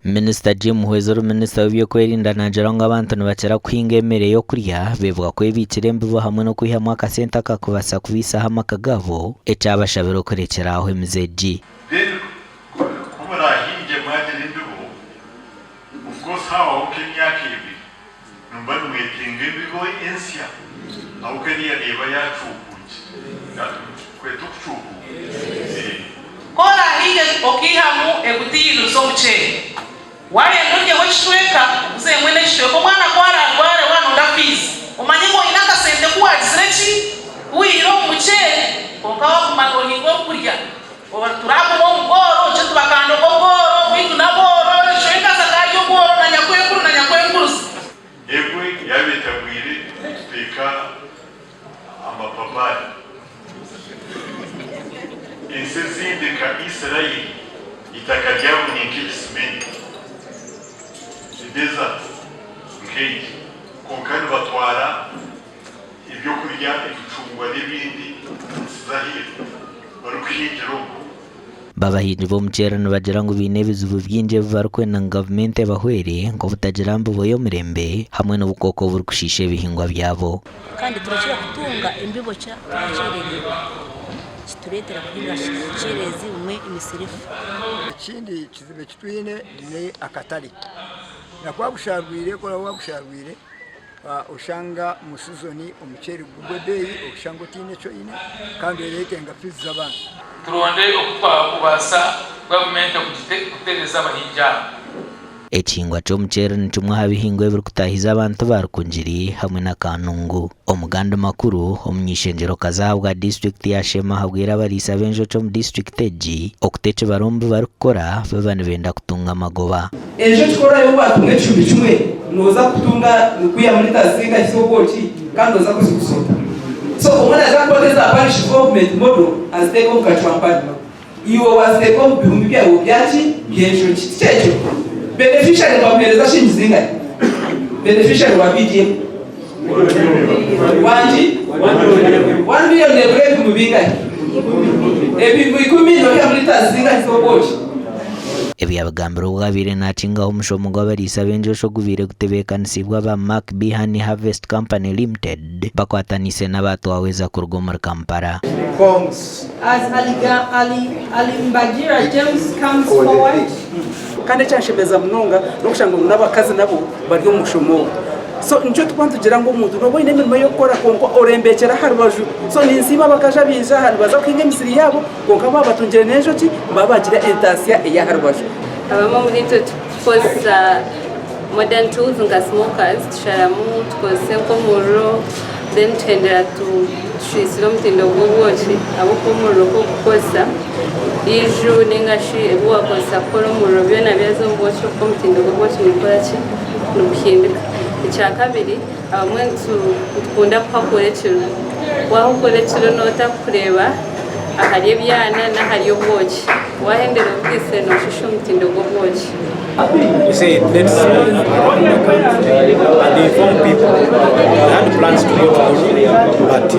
Minisita Jim Muhwezi ori minisita w'ebyokwerinda naagira ngu abantu nibakira kuhinga emere y'okurya beebwa kwebiikira embibo hamwe n'okwihamu akasente akakubaasa kubaisaho amaka gaabo ekyabashabire okurekyera aho emize egi. Then ku muraahingye mwagira embibo, of course haabaho nk'emyaka ebiri, nimuba nimwetenga embibo ensya ahabw'okuba eriya neeba yaacuukuukire. Kweta okucuukuuka? Eeh. Ku oraahinge okaihamu ekutiya ibiri z'omuceeri, waayenda oryeho ekicweka, oguzemu n'ekicweka. Omwana ku araarware waanonda fiizi, omanye ngu oine akasente ku waagizire ki? Ku waihire omu muceeri. Kwonka waaguma noohinga orikurya, oba turaaguma omu bworo, nikyo tubakanda obworo, beitu n'abooro, eshwenkazi akaarya obworo na nyakwenkuru na nyakwenkuruzi. Egwe yaaba etagwire nituteeka amapapaari. Ensi ezindi nka Israeli eitaka ryabo ni nk'ekisimenti, ni desert nk'egi, kwonka nibatwara ebyokurya, emicungwa n'ebindi omu nsi z'aheeru barikuhingira omwo. Abahingi b'omuceeri nibagira ngu baine ebizibu bingi ebi barikwenda ngu gavumenti ebahwere nk'obutagira mbibo y'omurembe hamwe n'obukooko oburikushiisha ebihingwa byabo. Kandi turakira kutunga embibo kya turakyererirwe kitureetera kuhinga kyererezi bumwe emisiri efa. Ekindi kizibu eki twine ni akatare na ku wagusharwire ku oraba wagusharwire oshanga omu sizoni omuceeri gugwa ebeeyi oshanga otaine eki oine kandi oreetenga fiizi z'abaana. Turonde oku twakubaasa gavumenti kutereeza abahingi aba. Ekihingwa ky'omuceeri ni kimwe aha bihingwa ebirikutaahiza abantu ba Rukungiri hamwe na Kanungu. Omugandi makuru, omuny'eishengyero-kazi ahabwa disiturikiti ya Sheema ahabwire abariisa b'enjoki omu disiturikiti egi okuta ekibaro omu bi barikukora baba nibenda kutunga amagoba. Enjoki ku oraabe waatunga ekihumbi kimwe, nooza kutunga kwihamu lita zingahi z'obwoki kandi nooza kuziguza ota? So omwe naaza kukwata eza parish development model aziteeke omu kacwampare. Iwe waaziteeka omu bihumbi byawe byaki? By'enjoki. Tikyekyo? Beneficiary nibamuheereza shilingi zingahi? Beneficiary wa PDM? Wangi? One million neegura ebihumbi bingahi? Ebihumbi ikumi noobihamu litres zingahi z'obwoki? Ebi yabigambire obu abaire nakingaho omushomo gw'abariisa b'enjoki ogubaire gutebeekanisiibwe aba Mark B Honey Harvest Company Limited bakwataniise n'aba Twaweza kuruga omuri Kampala. As Alimbagira James comes forward. Kandi ekyanshemeza munonga n'okushanga ngu n'abakazi nabo bari omu mushomo ogu. So nikyo turikuba nitugira ngu omuntu nooba oine emirimo y'okukora kwonka orembekyera aha rubaju. So ninsiima abakazi abaija aha nibaza kuhinga emisiri yaabo kwonka baaba batungire n'enjoki nibaba baagira entaasya ey'aha rubaju. Abamwe omuri itwe tukozesa modern tools nka smokers tusharamu tukozese nk'omuriro then tuhendera tushiisire omutindo gw'obwoki ahabw'okuba omuriro ku orikugukozesa eiju ninga shi ebi waakozesa kukora omuriro byona byaza omu bwoki obwo omutindo gw'obwoki nigukora ki? Niguhinduka. Ekyakabiri abamwe nitukunda kuhakuura ekiro, wahakuura ekiro nooba otarikureeba ahari ebyana n'ahari obwoki. Wahendera obwise noshisha omutindo gw'obwoki. We said let's run the country and inform people. We had plans to go to Gulu, but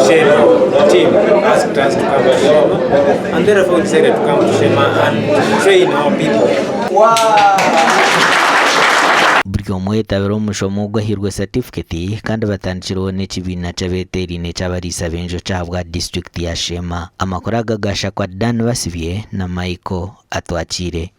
Shema team asked us to come to Shema, and therefore we decided to come to Shema and train our people. Buri omwe oyetabire omu mushomo ogu ahairwe satifiketi kandi batandikireho n'ekibiina ky'abeeteeraine eky'abariisa b'enjoki ahabwa disiturikiti ya Sheema. Amakuru aga gaashakwa Dan Basibye na Michael Atwakiire.